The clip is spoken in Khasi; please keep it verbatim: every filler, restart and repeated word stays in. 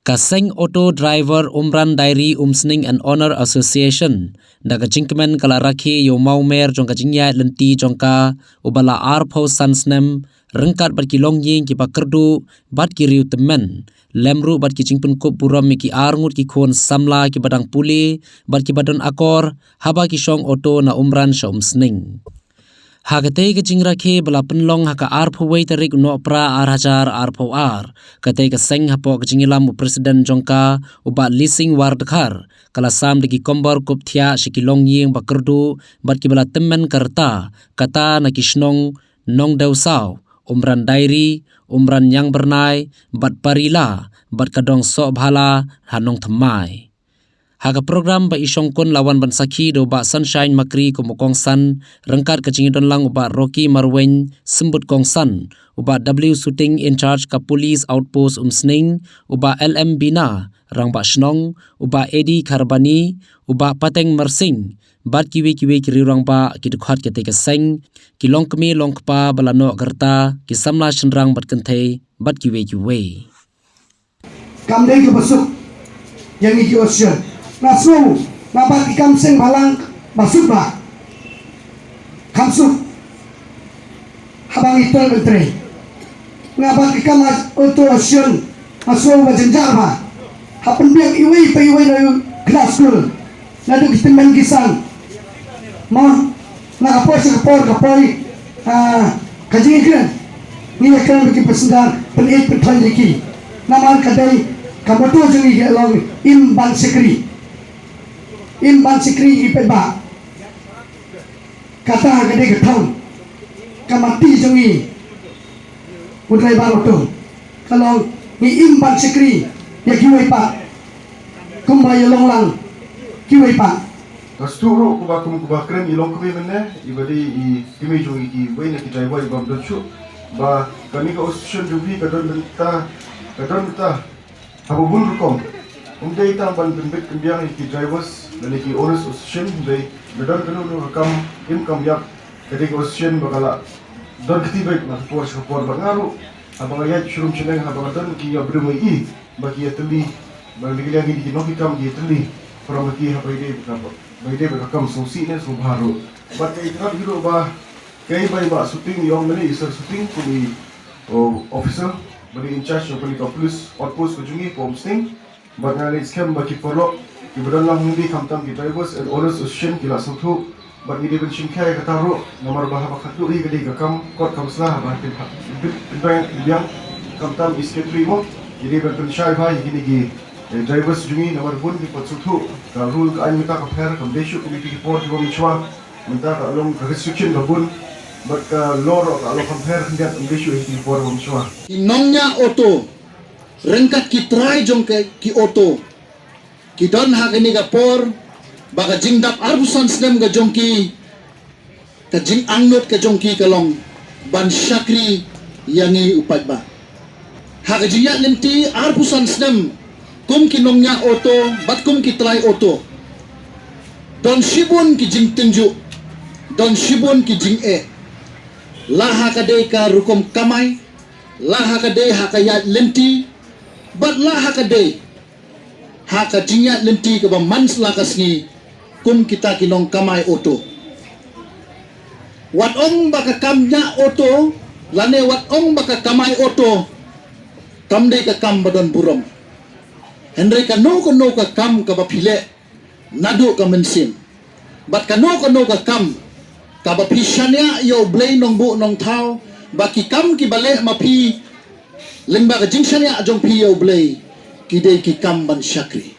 Ka seng auto driver Umran Dairy Umsning and Owner Association da ka jingkmen ka la rakhe ïa u mawmer jong ka jingïaid lynti jong ka, uba la arphew san snem, ryngkat bad ki longïing kiba kyrduh bad ki riew tymmen, lem ruh bad ki jingpynkup burom ïa ki arngut ki khun samla kiba dang pule bad kiba don akor haba ki shong auto na Umran sha Umsning. Ha katei ka jingrakhe ba la pynlong ha ka arphew wei tarik u Nohprah ar hajar arphew ar, katei ka seng hapoh ka jingïalam u president jong ka, u Bah Lising Wardkhar, ka la sam da ki kombor kup thiah sha ki longïing ba kyrduh bad kiba la tymmen ka rta, kata na ki shnong Nongdewsaw, Umran Dairy, Umran Ñiangbyrnai bad Parila, bad ka dong Sohbhala ha Nongthymmai. Ha ka program ba i shongkun la wan ban sakhi da u Bah Sunshine Makri kum u kongsan, ryngkat ka jingïadon lang u Bah Rocky Marwein, symbud kongsan, u Bah W Suting, in charge ka Police Outpost Umsning, u Bah L M Bina, rangbah shnong, u Bah Eddie Kharbani, u Bah Pateng Marsing, bad kiwei kiwei ki riew rangbah, ki dkhot katei ka seng, ki longkmie longkpa ba la noh ka rta, ki samla shynrang bad kynthei, bad kiwei kiwei. Kam dei kaba suk ïa ngi ki Australian. Nga sngew, nga bat ki kam seng bhalang ba suk bha. Kam suk. Haba ngi tol ban trei, nga bat ki kam auto Australian, nga sngew ba jynjar bha. Ha pynbiang iwei pa iwei na u Glasgow. Naduh ki tymmen ki san. Mo, na ka por sha ka por ka poi, ah, ka jingkren. Ngi ïa kren bad ki passenger, pynïeit pynthoi ïa ki. Namar ka dei ka motto jong ngi ka long im ban shakri. Im ban shakri ïa ki paidbah. Kata ka dei ka thong. Ka matti jong ngi. U driver auto. Ka long ngi im ban shakri ïa kiwei pat. Kumba ïa long lang kiwei pat. Nga sngewthuh ruh kumba kum kumba kren i longkmie mynne, iba dei i kmie jong i kiwei na ki driver iba ym don shuh. Ba kane ka association jong phi ka don bynta, ka don bynta haba bun rukom. Ym dei tang ban pynbit pynbiang ïa ki drivers lane ki owners association, ym dei, ka don kano kano ka kam im kam ïap, ka dei ka association ba ka la don kti beit na ka por sha ka por. Bad nga ruh, haba nga ïaid sha rum sha neng, haba nga don ki ïa briew ngi i ba ki ïatylli, ba ngi ïa ngi ki nongkit kam ki ïatylli, para ba ki haba ïadei ba ka, ba ïadei ba ka kam sngewsih ne sngewbha ruh. Bad ka itynnad hi ruh ba kaei ba i Bah Suting i ong mynne, i Sir Suting kum i, oh, officer ba dei in charge jong kane ka police outpost ka jong ngi ka Umsning. Bad nga ngeit skhem ba ki paralok kiba don lang hangne, khamtam ki drivers and owners association, ki la sngewthuh. Bad ngi dei ban shim khia ïa kata ruh, namar ba haba khatduh hi ka dei ka kam kot kam sla, haba pynbiang, pynbiang, khamtam i secretary mo, ngi dei ban pynshai bha ïa kine ki, eh, drivers jong ngi, namar bun ki pat sngewthuh ka rule ka aiñ mynta ka pher, kam dei shuh kum ïa ki por kiba mynshuwa. Mynta ka long ka restriction ka bun, bad ka law ruh ka long kam pher khyndiat, kam dei shuh ïa ki por kiba mynshuwa. Ki nongñiah auto ryngkat ki trai jong ki, ki auto, ki don ha kane ka por ba ka jingdap arphew san snem ka jong ki, ka jingangnud ka jong ki ka long ban shakri ïa ngi u paidbah. Ha ka jingïaid lynti arphew san snem kum ki nongñiah auto bad kum ki trai auto, don shibun ki jingtynjuh, don shibun ki jingeh, la ha ka dei ka rukom kamai, la ha ka dei ha ka ïaid lynti, bad la ha ka dei ha ka jingïaid lynti kaba man la ka sngi kum kita ki nongkamai auto. Wat ong ba ka kam ñiah auto lane wat ong ba ka kamai auto kam dei ka kam ba don burom. Hynrei kano kano ka kam kaba phi leh naduh ka mynsiem, bad kano kano ka kam kaba phi shaniah ïa U Blei Nongbuh Nongthaw, ba ki kam kiba leh ma phi lyngba ka jingshaniah jong phi ïa U Blei, ki dei ki kam ban shakri.